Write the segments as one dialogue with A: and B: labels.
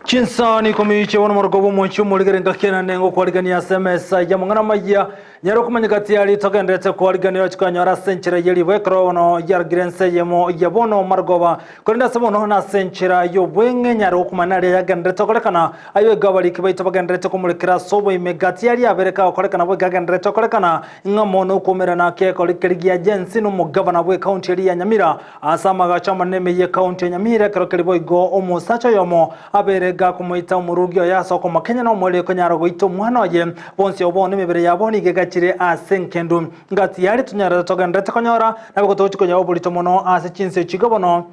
A: Chinsani ikomi chi'obono moroko bw'omonchi omorigere engaki enene ngokwarigania ase emesa y'amang'ana amayia, nyare okomanya gati ya ritogenderete kwarigania oche konyora ase enchera ye ribo ekero bono yarogire ense eyemo ya bono marogoba, korende ase bono nase enchera y'obweng'e nyare gokumanya aria yagenderete gokorekana, ayio igo abariki baito bagenderete komorekera ase oboime gati y'aria abere kagokorekana boigo agenderete gokorekana, ng'a mono okoumerana kegori keria gia Jensi nomogavana bw'ecounty eria ya Nyamira Ase amagacho amanene ime y'ekaunti ya Nyamira ekero keria boigo omosacha oyomo abeire gakomoita omorugi oye ase okomokenya na omoerio konyara goita omwana oye. Bonsi abwo bono emebere yabo nigo egachire ase engendu. Ngati yaria tonyarete togenderete konyora nabo togochia konyora oborito mono ase chinse echi iga bono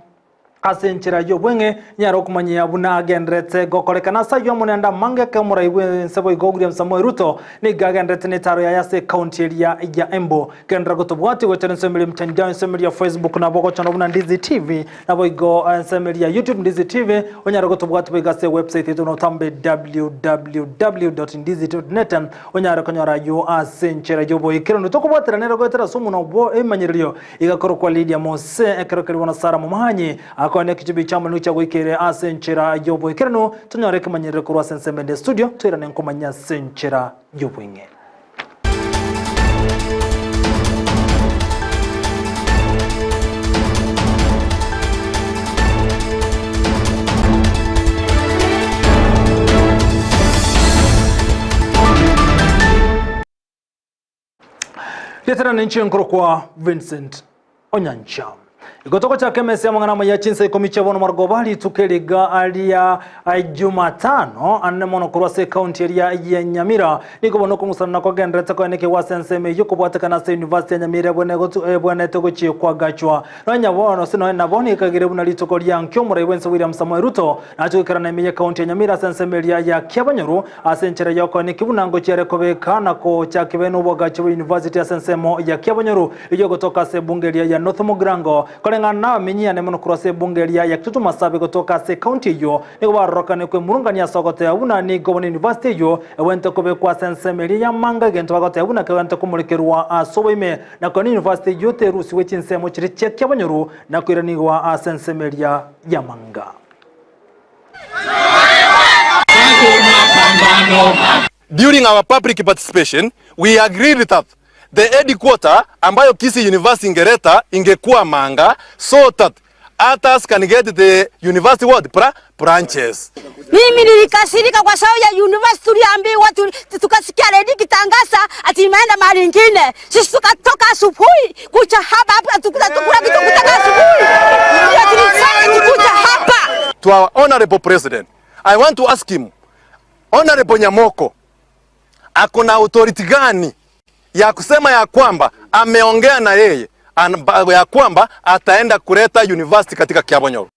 A: ase enchera y'obweng'e nyare okomanyia buna agenderete gokorekana ase ayio amo nende amange eke omorai bw'ense boigo William Samoei Ruto nigo agenderete netaro yaye ase ekaunti eria ya Embu. Genderera gotobwatia goetera ensemo eria emtandao, ensemo eria Facebook nabo ogochora buna Ndizi TV, naboigo ensemo eria YouTube Ndizi TV, onyare gotobwatia boigo ase ewebsite yaito notambe www.ndizi.net onyare konyora ayio ase enchera y'oboikeranu. Tokobwaterana ere goetera ase omonwa bwo ebimanyererio igakorokwa Lydia Mose ekero keria bono Sarah Momanyi akoenda ekichubi chia omonene gochia goikere ase enchera y'oboikeranu tonyore ekemanyererio korwa ase ensemo ende studio toirane nkomanya ase enchera y'obweng'e. Rietera ninche nkorokwa Vincent Onyancha. Igo togochaka emesa y'amang'ana amaya chinsa ikomi chia bono marogoba rituko eriga ria Jumatano anene mono korwa ase ekaunti eria ya Nyamira. Nigo bono okong'usanana kogendererete koenekigwa ase ensemo eyio kobwatekana ase university ya Nyamira ebwenerete gochia kwagachwa. Nonya bono ase nonya nabo nigo ekagire buna rituko ria nkio omorai bwense William Samoei Ruto nache goikerana ime y'ekaunti ya Nyamira ase ensemo eria ya Kiabonyoru ase enchera y'okoeneki buna ngochia ere kobeka na kochaki bene obwagachi bwa university ase ensemo ya Kiabonyoru eyio egotoka ase ebunge eria ya North Mugirango koreng'ana nabamenyi ane mono korwa ase ebunge eria ya Kitutu Masabi gotoka ase ekaunti eyio nigo barorokane kwemurungania ase ogoteba buna nigo bono university eyio ebwenerete kobekwa ase ensemo eria y'amanga egento bagoteba buna kegwenerete komorekerwa ase oboime na konya university eyio terusigwe chinsemo chiria chia Kiabonyoru na koiranigwa ase ensemo eria y'amanga.
B: During our public participation, we agreed that the headquarter ambayo Kisii University ingeleta ingekuwa Manga so that others can get the university what? Bra branches.
C: Mimi nilikasirika kwa sababu ya university tuliambiwa tu, tukasikia redio ikitangaza ati imeenda mahali ingine. Sisi tukatoka asubuhi kuja hapa hapa tukuta tukula kitu kutoka asubuhi. Ndio tulifanya tukuja hapa.
B: To our honorable president, I want to ask him, Honorable Nyamoko ako na authority gani ya kusema ya kwamba ameongea na yeye ya kwamba ataenda kuleta university katika Kiabonyoru?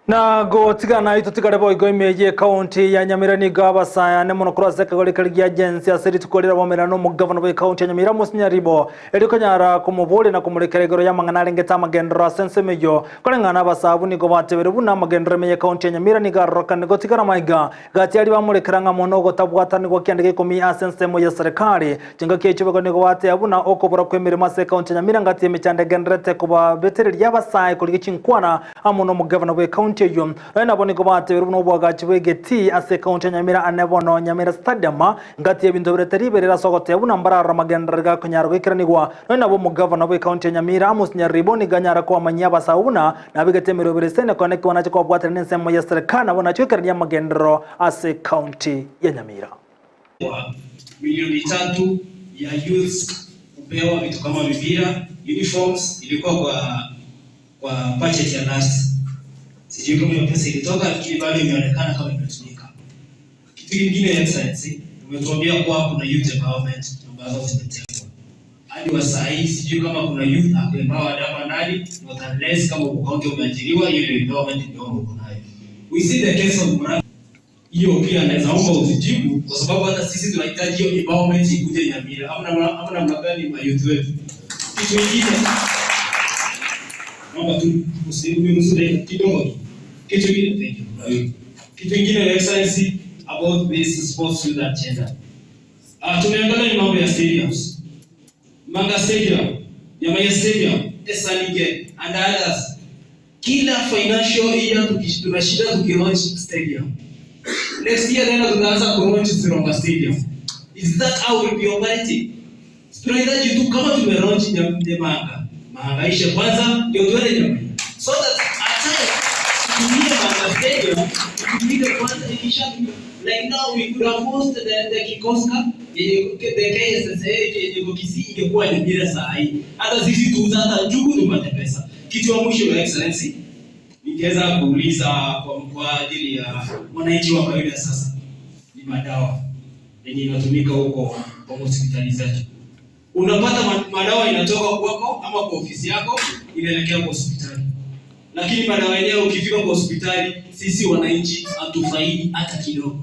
A: Na gotigana naitwe tigare boigo ime y'ekaunti ya Nyamira nigo abasayane mono korwa ase ekegori keria gia Gen-Z ase rituko rirabomera nomogavana bw'ekaunti ya Nyamira Amos Nyaribo erio konyara komoboria na komorekera igoro y'amang'ana arengete amagenderero ase ensemo eyio. Koreng'ana abasabu nigo batebire buna amagenderero ime y'ekaunti ya Nyamira nigo arorokane gotigara maiga gati aria bamorekera ng'a mono ogotabwatanigwa kianda geikomi ase ensemo ya serikali. Chingaki echio boigo nigo bateba buna okobora kw'emeremo ase ekaunti ya Nyamira ngati y'emechando egendererete kobabetereria abasae korigia chinkwana amo nomogavana bw'ekaunti eyio. Nonya nabo nigo batebirie buna oboagachi bw'egetii ase ekaunti ya Nyamira ane bono Nyamira Stadium ngati y'ebinto birete riberera ase ogoteba buna mbararore amagenderero gakonyara goikeranigwa. Nonya nabo omogavana bw'ekaunti ya Nyamira Amos Nyaribo nigo anyara kobamanyia abasae buna nabegete emeroberi ase eneko ane ekiwa nache kobabwaterania nensemo ya serikali nabo nache goikerania amagenderero ase ekaunti ya Nyamira.
D: Kwa milioni tatu ya youths kupewa vitu kama mipira, uniforms ilikuwa kwa kwa budget ya last. Sijui kama hiyo pesa ilitoka, lakini bado imeonekana kama imetumika. Kitu kingine Excellency, umetuambia kuwa kuna youth empowerment ambazo zimetengwa. Hadi wa saa hii sijui kama kuna youth ako empowered ama nani, not unless kama uko county umeajiriwa, hiyo ndio empowerment ndio uko nayo. We see the case of Murang'a hiyo pia naweza omba utujibu kwa sababu hata sisi tunahitaji hiyo empowerment ikuje Nyamira. Ama namna ama namna gani mayouth wetu? Kitu kingine naomba tu usiniruhusu dakika kidogo tu. Kitu kingine thank you. Kitu kingine Your Excellency about this sports youth agenda. Ah, tumeangalia ni mambo ya stadiums. Manga Stadium, Nyamaiya Stadium, Esanige and others. Kila financial year tunashinda tukilaunch stadium. Next year tena tutaanza kulaunch Sironga Stadium. Is that how we'll be operating? Tunahitaji tu kama tumelaunch Nyamanga, mahangaishe kwanza ndio tuende Nyamira. So that at times tutumie Manga Stadium itumike kwanza ikisha like now we could have hosted the Kikoska yenye the KSSA yenye iko Kisii ingekuwa Nyamira saa hii. Hata sisi tuuza hata njugu tupate pesa. Kitu ya mwisho, Your Excellency, ningeweza kuuliza kwa ajili ya mwananchi wa kawaida sasa ni madawa yenye inatumika huko kwa hospitali zetu. Unapata madawa inatoka kwako ama kwa ofisi yako inaelekea kwa hospitali, lakini madawa yenyewe ukifika kwa hospitali sisi wananchi hatufaidi hata kidogo.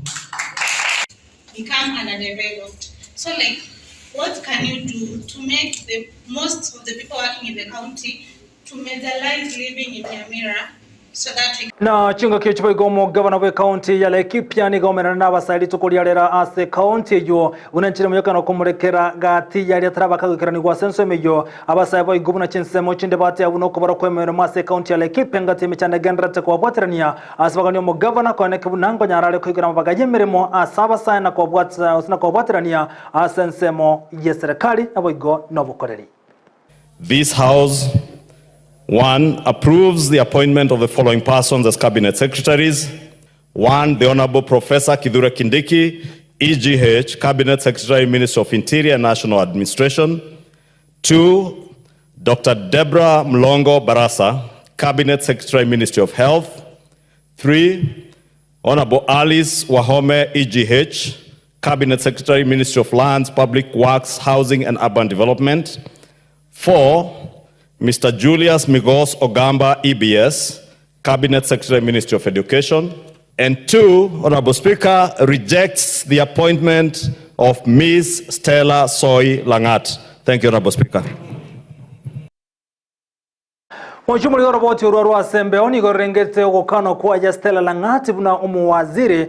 E: Become underdeveloped. So like, what can you do to make the most of the people working in the county to mentalize living in Nyamira so that we
A: Na chinga kio chiboigo gavana bwe county ya Laikipia nigomerana n'abasairi tukuria ase county eyo bunenchire muyokano kumurekera gati yari ataraba kagwikiranirwa ase emeyo abasae boigo buna chinsemo chinde batea buno okobora kwemeremo ase county ya Laikipia ngati emechando egenderete kobwaterania ase bagani omogavana koeneke buna ngonyarare koigora amabaga y'emeremo ase abasae na kobwaterania ase ensemo ya serikali naboigo nobokoreri.
F: This House, one, approves the appointment of the following persons as cabinet secretaries. One, the Honorable Professor Kithure Kindiki, EGH, Cabinet Secretary, Ministry of Interior and National Administration. Two, Dr. Deborah Mlongo Barasa, Cabinet Secretary, Ministry of Health. Three, Honorable Alice Wahome, EGH, Cabinet Secretary, Ministry of Lands, Public Works, Housing and Urban Development. Four, Mr. Julius Migos Ogamba, EBS, Cabinet Secretary, Ministry of Education. And two, Honorable Speaker, rejects the appointment of Ms. Stella Soy Langat. Thank you, Honorable Speaker.
A: Mwichumuri oroboti orwa rwasembe onigo rengete ogokano kwa ya Stella Lang'ati buna omuwaziri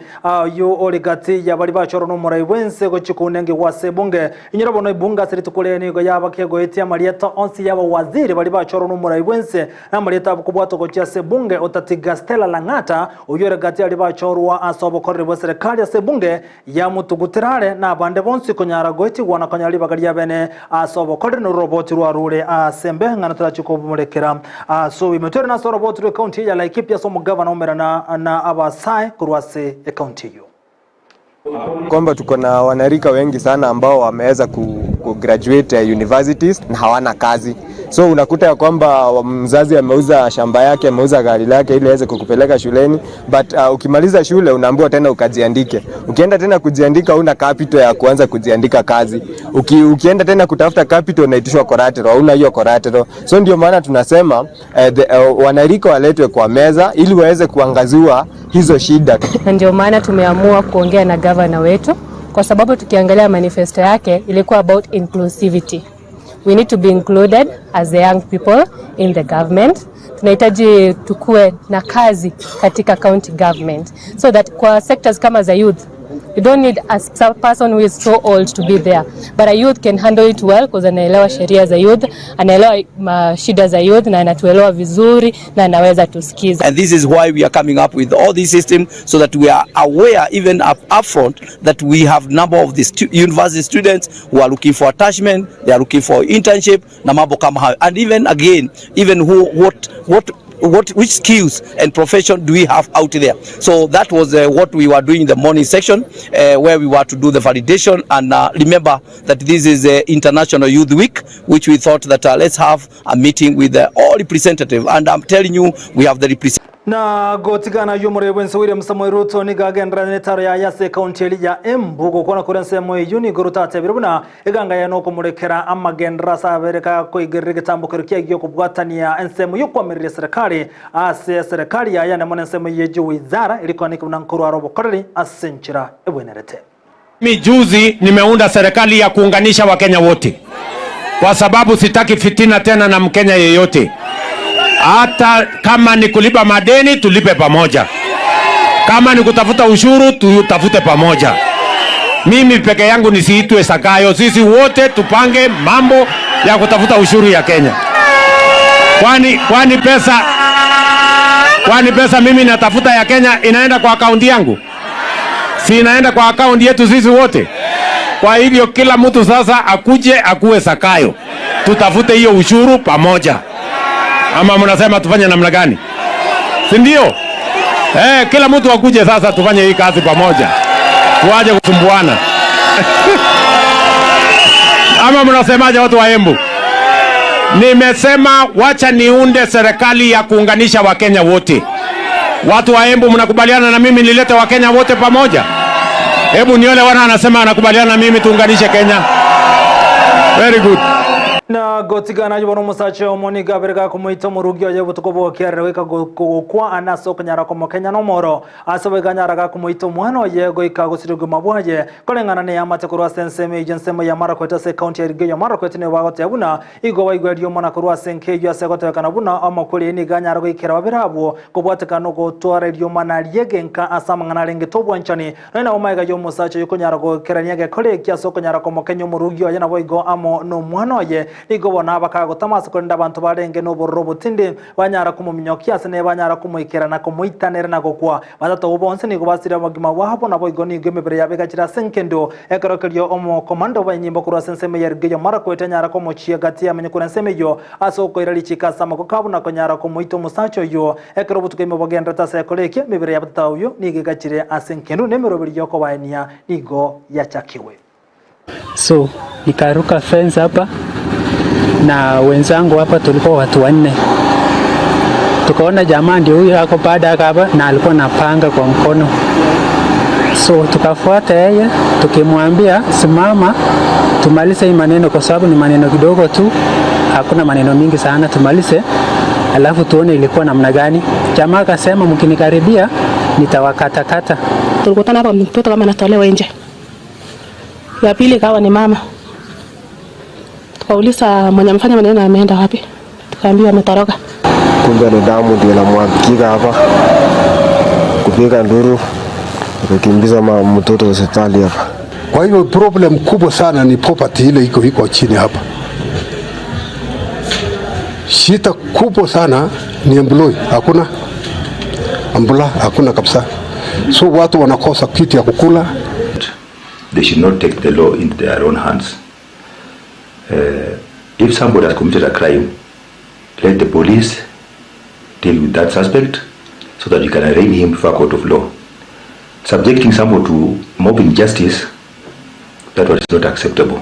A: yu ori gati ya bari bachoro n'omurai bwense gochikunenge gwase bunge inyoro bono ibunga ase rituko nigo yaba kegoetia marieta onsi yaba waziri bari bachoro n'omurai bwense na marieta abukubwato gochia ase bunge otatiga Stella Lang'ata oyu ori gati ari bachorwa ase obokoreri bwa serikali ase bunge yamutugutirare na abande bonsi konyara goetigwa na konyara ribaga ria bene ase obokoreri n'oroboti rwarure asembe ng'ana turachi so imetwere na soro botu county ya Laikipia so mugavana umera na abasai kurwase e county hiyo
G: kwamba tuko na wanarika wengi sana ambao wameweza ku graduate universities na hawana kazi. So unakuta ya kwamba mzazi ameuza shamba yake, ameuza gari lake ili aweze kukupeleka shuleni, but ukimaliza shule unaambiwa tena ukajiandike. Ukienda tena kujiandika huna capital ya kuanza kujiandika kazi. Ukienda tena kutafuta capital unaitishwa collateral, hauna hiyo collateral. So ndio maana tunasema wanarika waletwe kwa meza ili waweze kuangaziwa hizo shida.
H: Na ndio maana tumeamua kuongea na gavana wetu kwa sababu tukiangalia manifesto yake ilikuwa about inclusivity. We need to be included as the young people in the government. Tunahitaji tukue na kazi katika county government so that kwa sectors kama za youth, you don't need a person who is so old to be there, but a youth can handle it well because anaelewa sheria za youth, anaelewa shida za youth na anatuelewa vizuri na anaweza tusikiza.
I: And this is why we are coming up with all these systems so that we are aware even up front that we have number of the university students who are looking for attachment, they are looking for internship na mambo kama hayo. And even again, even who, what, what, what, which skills and profession do we have out there? So that was what we were doing in the morning section, where we were to do the validation. And remember that this is International Youth Week, which we thought that let's have a meeting with all representatives. And I'm telling you, we have the representatives.
A: Na gotigana yumure bwense William Samoei Ruto nigagendera netaro ya yase county ya Embu gokona kuri nsemo eyu nigo rutatebire buna eganga ya no kumurekera amagendera sabereka koigerera egetambo kero kiagio kobwatania ensemo yokwamerera serikali ase serikali ya yana mona ensemo yejo wizara iriko buna nkuru arobokoreri ase enchera ebwenerete.
J: Mimi juzi nimeunda serikali ya kuunganisha Wakenya wote, kwa sababu sitaki fitina tena na Mkenya yeyote. Hata kama ni kulipa madeni tulipe pamoja, kama ni kutafuta ushuru tutafute pamoja. Mimi peke yangu nisiitwe Sakayo, sisi wote tupange mambo ya kutafuta ushuru ya Kenya. Kwani pesa mimi natafuta ya Kenya inaenda kwa akaunti yangu? Si inaenda kwa akaunti yetu sisi wote? Kwa hivyo kila mtu sasa akuje akuwe Zakayo, tutafute hiyo ushuru pamoja, ama mnasema tufanye namna gani? Si ndio? Eh, kila mtu akuje sasa tufanye hii kazi pamoja, tuache kusumbuana ama mnasemaje watu wa Embu? Nimesema wacha niunde serikali ya kuunganisha Wakenya wote. Watu wa Embu, mnakubaliana na mimi nilete Wakenya wote pamoja? Hebu nione wana anasema anakubaliana na mimi tuunganishe Kenya. Very good.
A: Na gotigana bono omosacha omo nigo abere gakomoita omorugi oye obotuko bw'okiarera goika gokwa ane ase okonyara komokenya nomoro. Ase boigo anyara gakomoita omwana oye goika gosiria obogima bwaye. Koreng'ana neamate korwa ase ensemo eyio ensemo ya Marakwet ase ekaunti ya Elgeyo Marakwet nigo bagoteba buna igo baigwa eriomo na korwa ase enka eyio ase egotebekana buna amakweri ayio nigo anyare goikera babere abwo kobwatekana nogotwara eriomana ri'egenka ase amang'ana arengete obwanchani. Nonya nabo magega y'omosacha oyio konyara gokerania egekora eki ase okonyara komokenya omorugi oye naboigo amo nomwana oye, nigo bono abakagotama ase korende abanto barenge nobororo obotindi, banyara komominyokia ase nere banyara komoikera na komoita nere na gokwa. Batato abwo bonsi nigo basirie obogima bwabo, naboigo nigo emebere yabo egachire ase enkendo. Ekero keria omokomando bw'enyimbo korwa ase ensemo ya Elgeyo Marakwet anyara komochia gati y'amenye korwa ensemo eyio ase okoira richiiko ase amaboko abo na konyara komoita omosacha oyio. Ekero obotuko ime bogendererete ase ekora eke, emebere ya batata oyio nigo egachire ase engendu, na emeroberi y'okobaenia nigo yachakigwe.
K: So nikaruka fence hapa na wenzangu hapa tulikuwa watu wanne, tukaona jamaa ndio huyo ako baada hapa na alikuwa na panga kwa mkono, so tukafuata yeye tukimwambia simama, tumalize hii maneno kwa sababu ni maneno kidogo tu, hakuna maneno mingi sana, tumalize alafu tuone ilikuwa namna gani. Jamaa akasema mkinikaribia nitawakatakata.
E: Tulikutana hapa mtoto kama anatolewa nje. Ya pili ikawa ni mama. Tukauliza mwenye amefanya maneno ameenda wapi? Tukaambiwa ametoroka.
G: Kumbe ni damu ndio inamwagika hapa, kupiga nduru, kukimbiza mtoto hospitali hapa.
L: Kwa hivyo problem kubwa sana ni poverty ile iko iko chini hapa. Shida kubwa sana ni employ, hakuna ambula, hakuna kabisa. So watu wanakosa kitu ya kukula.
M: They should not take the law into their own hands. Uh, if somebody has committed a crime, let the police deal with that suspect so that you can arraign him before a court of law. Subjecting someone to mob injustice, that was not acceptable.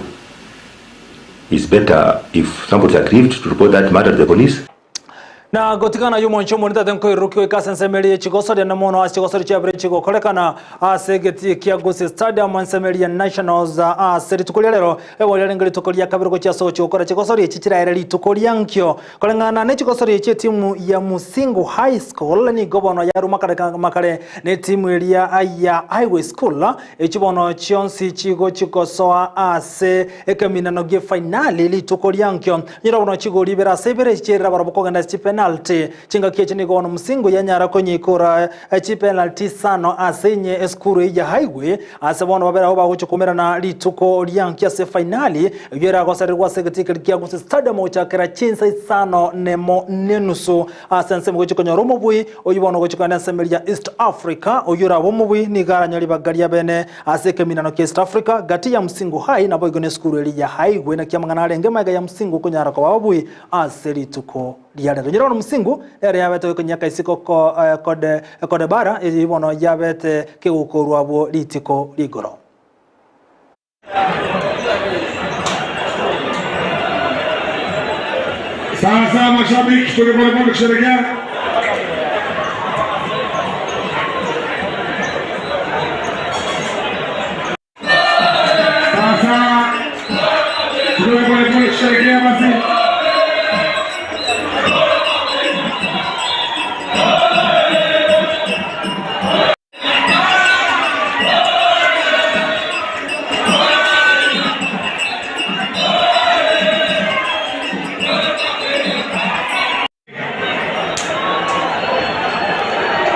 M: It's better if somebody is aggrieved to report that matter to the police.
A: Na gotigana y'omonche omonene tate nkoirurukia goika ase ensemo eria ye chigosoria na mono ase chigosoria chiabere chigokorekana ase egetii kia Gusii Stadium ensemo eria ya Nationals ase rituko ria rero ebo riarenge rituko ria kabere gochia ase ogochia gokora chigosoria echi chiraere rituko ria nkio koreng'ana ne chigosoria echi etimu ya Musingu High School nigo bono yaruma kare makare ne etimu eria ya Highway School Echi bono chionsi chigochia gosoa ase ekeminano gie fainali rituko riankio. Nyora bono chigori ibere ase ibere chierera barabwo kogenda ase chipenalty. Chingaki echi nigo bono Musingu yanyara konyikora chipenalty isano ase inye esukuru eyio ya Highway. Ase bono babere abwo bagochia koumerana rituko riankio ase efainali eyio eragosererwe ase egetii keria kia Gusii Stadium gochakera chinsa isano nemo nenusu. Ase ensemo gochia konyora omobui, oyio bono ogochia kogenda ensemo eria ya East Africa, oyio orabe omobui nigo aranyore ribaga ria bene ase ekeminano kia East Africa, gati ya Musingu High naboigo nesukuru eria ya Haigwe. Naki amang'ana arenge magega ya Musingu konyara koba ababui ase rituko ria rero. Nyora bono Musingu nere yabete goikonyia isiko ko kode kodebara, eyio bono yabete kegokorwa abwo ritiko rigoro.
N: Sawa sawa, mashabiki, tuende polepole kusherehekea. Sawa sawa, tuende polepole kusherehekea basi.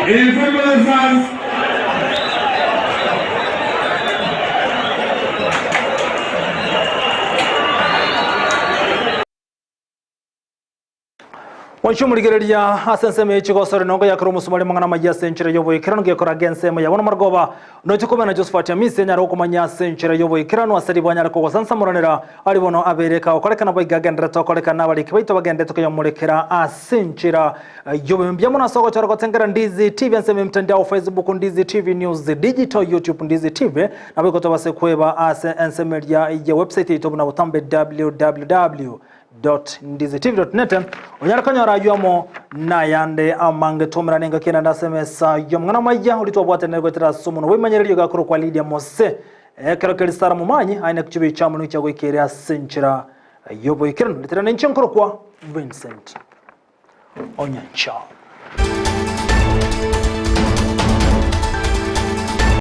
N: In football fans,
A: Mwanche omorigereria ase ensemo ye chigosori nongo yakera omosumari amang'ana amayia ase enchera y'oboikeranu gekoraga ensemo ya bono marogoba. Noche kobe na Josephat Amisi anyare gokomanya ase enchera y'oboikeranu ase ribo anyare kogosansamoranera aria bono abeire kagokorekana boigo agenderete okorekana nabariki baito bagenderete koyomorekera ase enchera y'obobe. Mbuya mono ase ogochora gotengera Ndizi TV ensemo y'emtandao Facebook Ndizi TV News Digital YouTube Ndizi TV naboigo tobase kweba ase ensemo eria ya website yaito buna botambe www. ndizitv.net onyare konyora aywo amo nayande amange twaumerane engaki enande ase emesa y'omong'ana amaya oria twabwatanire goetera ase omonwa bw'emanyererio gakorokwa Lydia Mose ekero keria Sara Momanyi aye ne chibicha amo noicha goika ere ase enchera y'oboikeranu retera ninche nkorokwa Vincent Onyancha.